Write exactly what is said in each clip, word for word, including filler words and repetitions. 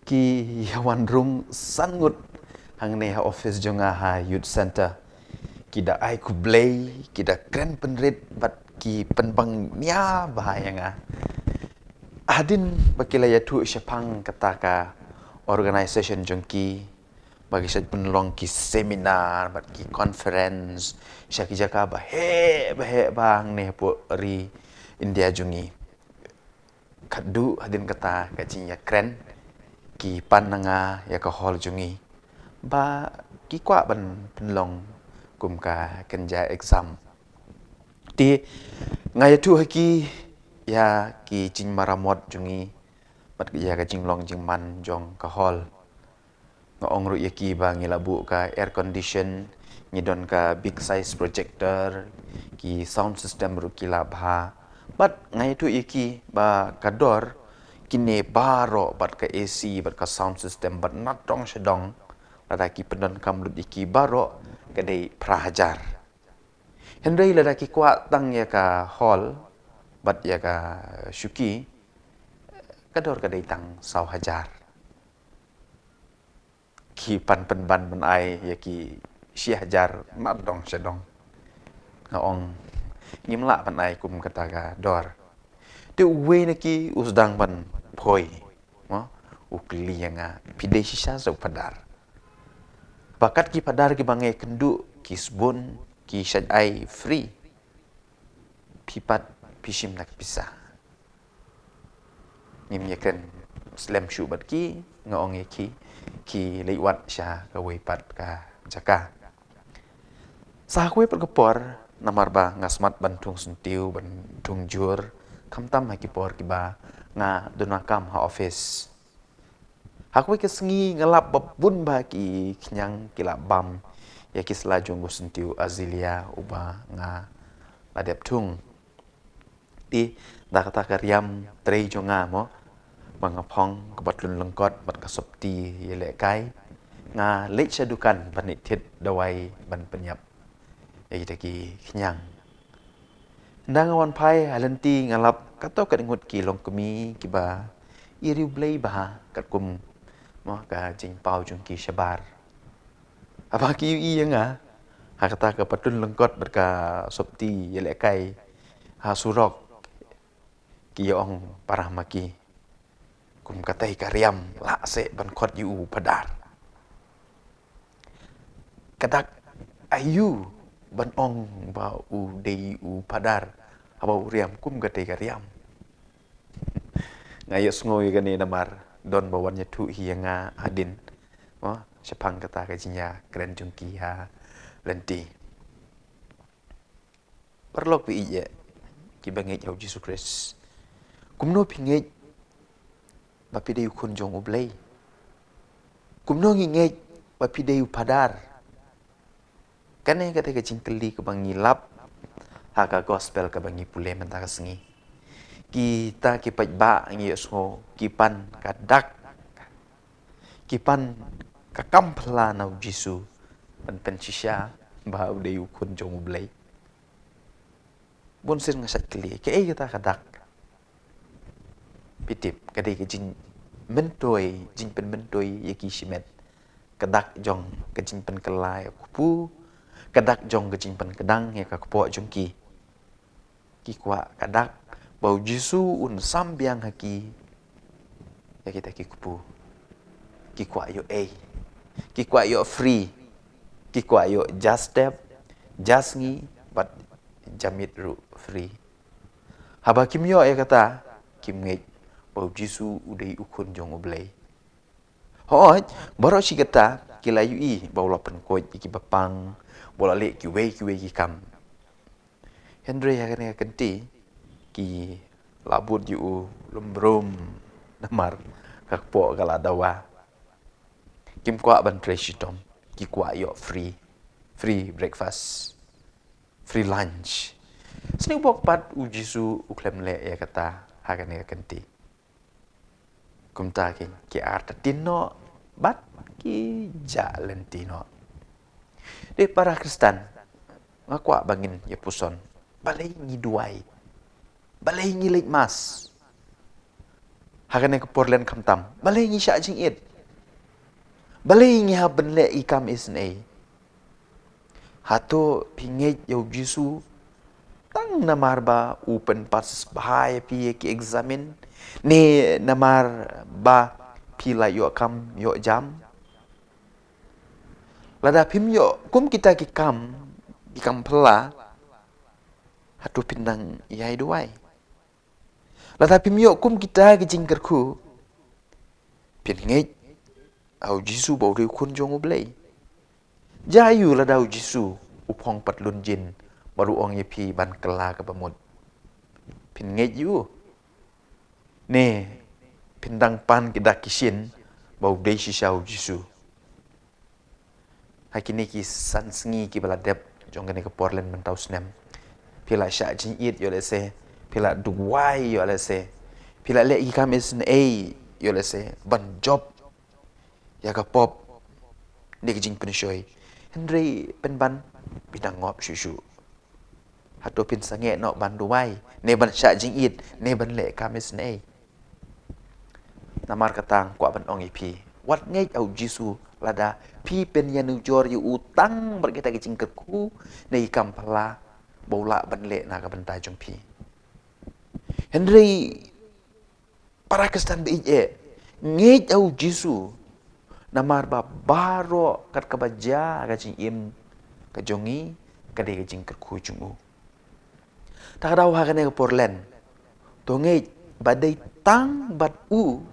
Ki ïa wan rung san ngut hangne ha office jong nga ha Youth Center. Ki da ai khublei, ki da kren pynrit, bad ki pynbang nia bha ïa nga. Hadien ba ki la ïathuh shaphang kata ka organization jong ki, ba ki shait pynlong ki seminar, bad ki conference, sha ki jaka baheh, baheh bha hangne hapoh ri India jong ngi. Khatduh hadien kata ka jingïakren, ki pan na nga ïa ka hall jong ngi. Ba ki kwah ban pynlong kum ka kynja exam. Te nga ïathuh ha ki ïa ki jingmaramot jong ngi, bad ïa ka jinglong jingman jong ka hall. Nga ong ruh ïa ki ba ngi la buh ka air condition, ngi don ka big size projector, ki sound system ruh ki la bha. Bad nga ïathuh ïa ki ba ka dor, kine baroh bad ka A C, bad ka sound system, bad na dong sha dong, lada ki pyndonkam lut ïa ki baroh, ka dei phra hajar. Hynrei lada ki kwah tang ïa ka hall, bad ïa ka shuki, ka dor ka dei tang saw hajar. Ki pan pynban ban ai ïa ki shi hajar na dong sha dong. Nga ong, ngim lah ban ai kum kata ka dor. Te uwei na ki u sdang ban poi. Mo, u kylli ïa nga, phi dei shisha sa u phadar? Ba kat ki phadar kiba nga ïakynduh, ki sbun, ki shait ai free. Phi pat, phi shim na ka pisa. Ngim ïakren slem shuh bad ki, nga ong ïa ki, ki leit wad sha kawei pat ka jaka. Sa ha kawei pat ka por, namar ba nga smat ban thung syntiew, ban thung jur, khamtam ha ki por kiba nga duna kam ha office. Ha kawei ka sngi nga lap ba bun bha ki khñiang ki la bam ïa ki sla jong u syntiew Azealia uba nga la dep thung. Te da kata ka riam trei jong nga mo, ba nga phong kaba tlun lyngkot bad ka sopti ïalehkai, nga leit sha dukan ban leit thied dawai ban pynïap ïa kita ki khñiang. Ynda nga wan phai ha lynti nga lap katto katne ngut ki longkmie kiba ïa riewblei bha katkum mo ka jingpaw jong ki shabar. Haba ki ïohi ïa nga ha kata kaba tlun lyngkot bad ka sopti ïalehkai ha surok, ki ïa ong para ma ki, kum katai ka riam lah seh ban khot ïa u phadar. Ka dak aïu ban ong ba u dei u phadar haba u riam kum katai ka riam? Nga ïohsngew ïa kane namar don ba wan ïathuh hi ïa nga hadien, mo, shaphang kata ka jingïakren jong ki ha lynti. Paralok ba ïeit, kiba ngeit ha u Jisu Khrist, kumno phi ngeit ba phi dei u khun jong U Blei? Kumno ngi ngeit ba phi dei u phadar? Kane ka dei ka jingkylli kaba ngi lap ha ka gospel kaba ngi pule mynta ka sngi. Kita ki paidbah ngi ïohsngew ki pan ka dak, ki pan ka kam phylla na u Jisu ban pynshisha ba u dei u khun jong U Blei. Bun sien nga shait kylli, kaei kata ka dak? Phi tip, ka dei ka jingmyntoi, jingpynmyntoi ïa ki shimet. Ka dak jong ka jingpynkylla ïa u kpu, ka dak jong ka jingpynkdang ïa ka kpoh jong ki. Ki kwah ka dak ba u Jisu un sam biang ha ki ïa kita ki kpu. Ki kwah ïoh ei? Ki kwah ïoh free. Ki kwah ïoh ja step, ja sngi, bad ja miet ruh free. Haba kim ïoh ïa kata, kim ngeit ba u Jisu u dei u khun jong U Blei. Hooid, baroh shi katta ki la ïohi ba u la pynkhuid ïa ki bapang, ba u la leh kiwei kiwei ki kam. Hynrei ha kane ka kynti ki la bud ïa u lum brum namar ka kpoh ka la dawa. Kim kwah ban trei shitom, ki kwah ïoh free, free breakfast, free lunch. Sniewbok pat u Jisu u khlem leh ïa kata ha kane ka kynti. Kumta ki, ki artatien noh bad ki jah lynti noh. Dei para Khristan, nga kwah ba ngin ïa puson. Balei ngi duwai? Balei ngi leit mass? ha kane ka por len khamtam. Balei ngi shah jingit? Balei ngi hap ban leh ki kam isynei? Hato phi ngeit ïa u Jisu tang namar ba u pynpass bha ïa phi ïa ki eksamin, ne namar ba phi la ïoh kam ïoh jam? Lada phim ïoh kum kita ki kam, ki kam phylla, hato phin dang ïai duwai? Lada phim ïoh kum kita ki jingkyrkhu, phin ngeit ha u Jisu ba u dei u Khun jong U Blei? Jia aiu lada u Jisu u phong pat lun jin bad u ong ïa phi ban kylla kaba mut? Phin ngeit ïa u, ne phin dang pan ki dak ki shin ba u dei shisha u Jisu? Ha kine ki san sngi kiba la dep jong kane ka por len mynta u snem, phi la shah jingit ïoh lehse, phi la duwai ïoh lehse, phi la leh ki kam isynei ïoh lehse ban jop ïa ka pop ne ka jingpynshoi. Hynrei pynban phi dang ngop shuh shuh. Hato phin sangeh noh ban duwai, ne ban shah jingit, ne ban leh kam isynei? Namar kata nga kwah ban ong ïa phi, wat ngeit ha u Jisu lada phi pynïanujor ïa u tang bad kita ki jingkyrkhu ne ki kam phylla ba u lah ban leh na ka bynta jong phi. Hynrei para Khristan ba ïeit, ngeit ha u Jisu namar ba baroh kat kaba jia ha ka jingim ka jong ngi ka dei ka jingkyrkhu jong u. Ta ka daw ha kane ka por len, to ngeit ba dei tang bad u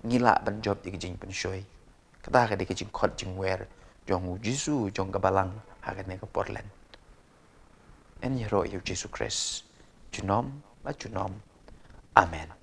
ngi lah ban jop ïa ka jingpynshoi. Kata ka dei ka jingkhot jingwer jong u Jisu jong ka Balang ha kane ka por len. Yn ïaroh ïa u Jisu Khrist junom la junom. Amen.